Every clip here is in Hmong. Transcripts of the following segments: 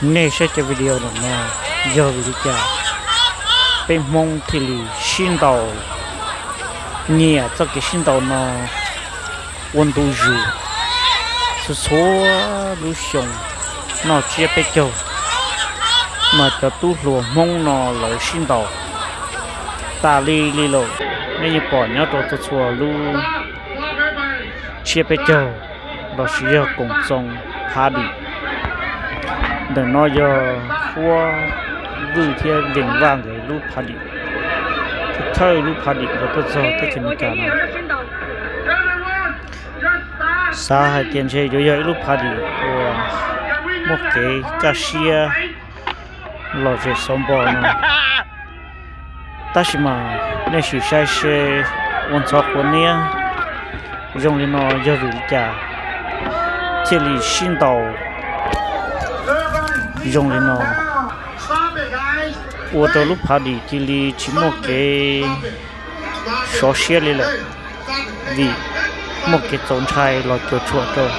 Nej saib cov video no yog vim li cas peb Hmoob thiaj li sib ntaus, nyiam txoj kev sib ntaus no ua ntu zus. Txhua txhua lub xyoo noj tsiab peb caug mas cov tub hluas Hmoob no lawv sib ntaus tas li li lawm. Nej yeej pom nyob rau txhua txhua lub tsiab peb caug lossis yog koom txoos party. Ntawm no yog Huab Vwj thiab Veej Vaj nkawd lub party, thawj lub party nkawd tuaj txog teb chaws Amelikas no. Xav hais tias ntshe yuav yog ib lub party uas muaj kev kaj siab lom zem xov npo no, tab sis mas nej sim saib seb ua ntxhov quav niab zoo li no yog vim li cas thiaj li sib ntaus zoo li no, ua rau lub party cia li tsis muaj kev sov siab li lawm, vim muaj kev txaus ntshai los cuam tshuam rau.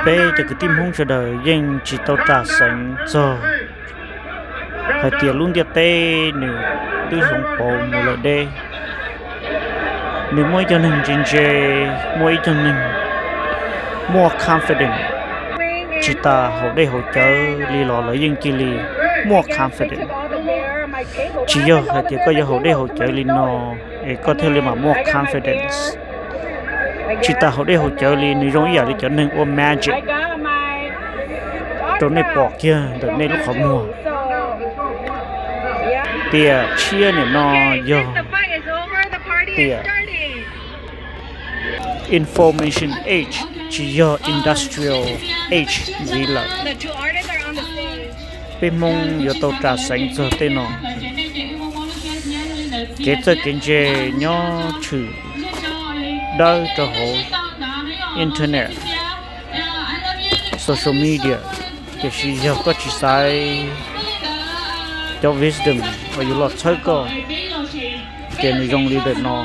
Peb cov kwv tij Hmoob sawv daws yeej tsis tau ras xeev txog hais tias lub ntiaj teb nws twb hloov pauv mus lawm deb. Nws muaj ib co neeg ntse ntse, muaj ib co neeg muaj confidence, tsis tas haus dej haus cawv li los lawv yeej cia li muaj confidence. Tsis yog hais tias koj yuav haus dej haus cawv li no es koj thiaj li mam muaj confidence. Tsis tas haus dej haus cawv li, nws zoo ib yam li cov neeg ua magic rau nej pom kiag ntawm nej lub qhov muag. Tiam tshiab nim no yog tiam information age, tsis yog industrial age ntxiv lawm. Peb Hmoob yuav tau ras xeev txog tej no. Kev txawj kev ntse nyob tshwm dawb rau hauv internet, social media, tiam sis yog koj tsis xaiv cov wisdom uas yuav los txhawb koj, ces nws zoo li ntawm no.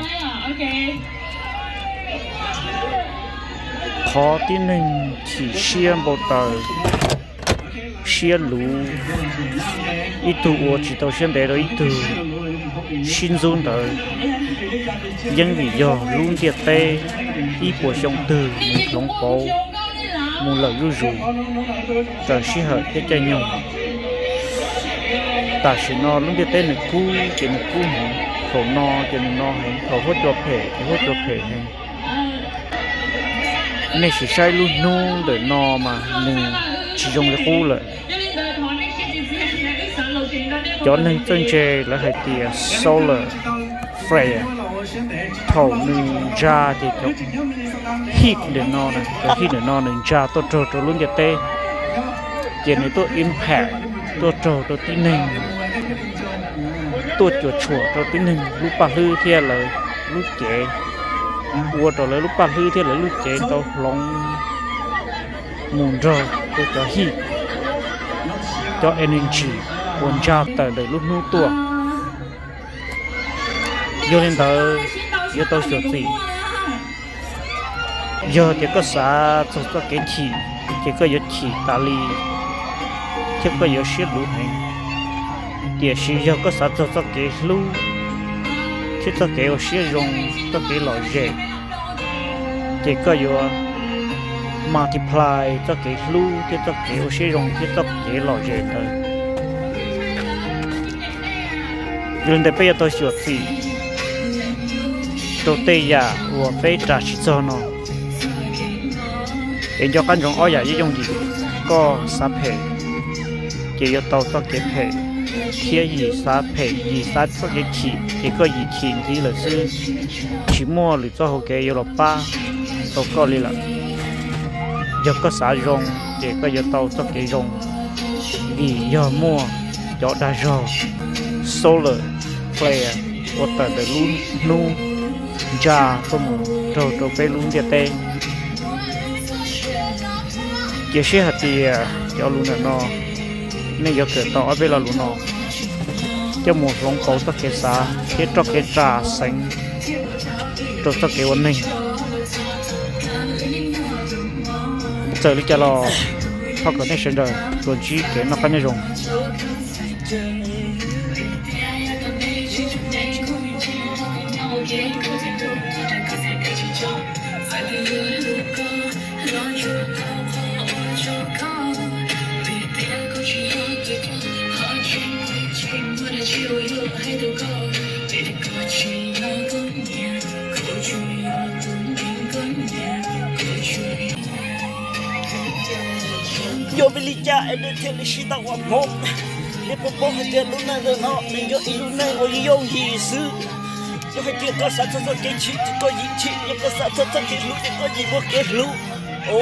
Qhov tib neeg chim siab npau taws, siab luv, ib tug ua tsis tau siab ntev rau ib tug, sib ntxub ntawd, yeej vim yog lub ntiaj teb ib puas xyoo twg nws hloov pauv mus lawm zuj zus raws sij hawm thiab caij nyoog. Tam sim no lub ntiaj teb nws kub ces nws kub heev, thaum no ces nws no heev, thaum huab cua phem ces huab cua phem heev. Nej sim saib lub hnub ntawm no mas nws tsis zoo li qub lawm. Cov neeg txawj ntse lawv hais tias solar flare, thaum nws ntsa ces cov heat ntawm no, cov heat ntawm no nws ntsa tuaj raug rau lub ntiaj teb, ces nws tuaj impact, tuaj raug rau tib neeg, tuaj cuam tshuam rau tib neeg lub paj hlwb thiab lawv lub cev, ua rau lawv lub paj hlwb thiab lawv lub cev tau hloov mus nrog rau cov heat, cov energy uas ntsa tawm ntawm lub hnub tuaj. Yog li ntawd, yuav tau xyuam xim. Yog tias koj xav txog txoj kev chim, ces koj yuav chim tas li thiab koj yuav siab luv heev. Tiam sis yog koj xav txog txoj kev hlub thiab txoj kev ua siab zoo, txoj kev lom zem, ces koj yuav multiply txoj kev hlub thiab txoj kev ua siab zoo thiab txoj kev lom zem ntawd. Yog li ntawd peb yuav tau xyuam xim rau tej yam uas peb ras tsis txog no. Es nco qab ntsoov ob yam yooj yim, koj xav phem ces yuav tau txoj kev phem, thiab yim xav phem yim xav txoj kev chim ces koj yim chim ntxiv lawm xwb, tsis muaj lwm txoj hau kev yuav los pab tau koj li lawm. Yog koj xav zoo ces koj yuav tau txoj kev zoo, vim yog muaj cov dag zog solar flare ua tawm ntawm lub hnub ntsa tuaj mus raug rau peb lub ntiaj teb. Cia siab hais tias cov lus ntawm no nej yuav kawm tau ob peb lo lus no coj mus hloov pauv txoj kev xav thiab txoj kev ras xeev rau txoj kev ua neeg. Txawm li cas los thov kom nej sawv daws tsuas ntsib kev noj qab nyob zoo. Yog vim li cas es nws thiaj li sib tau ua hmoov? Nej puas paub hais tias lub neej ntawm no nws yog ib lub neej uas yooj yim xwb. Yog hais tias koj xav txog txoj kev chim ces koj yim chim, yog koj xav txog txoj kev hlub ces koj yim muaj kev hlub. Os,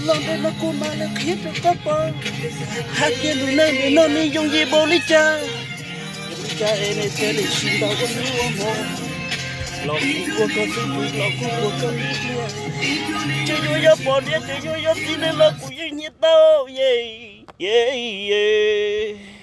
los ntawm no kuv mam li qhia rau koj paub hais tias lub neej ntawm no nws yooj yim npaum li cas. Yog li cas es nws thiaj li sib tau ua hnub ua hmo, los kuj ua koj xwb, los kuj ua koj ib pliag. Tseem yuav yog poj niam, tseem yuav yog txiv neej los kuv yeej nyiam tau, ye, ye, ye.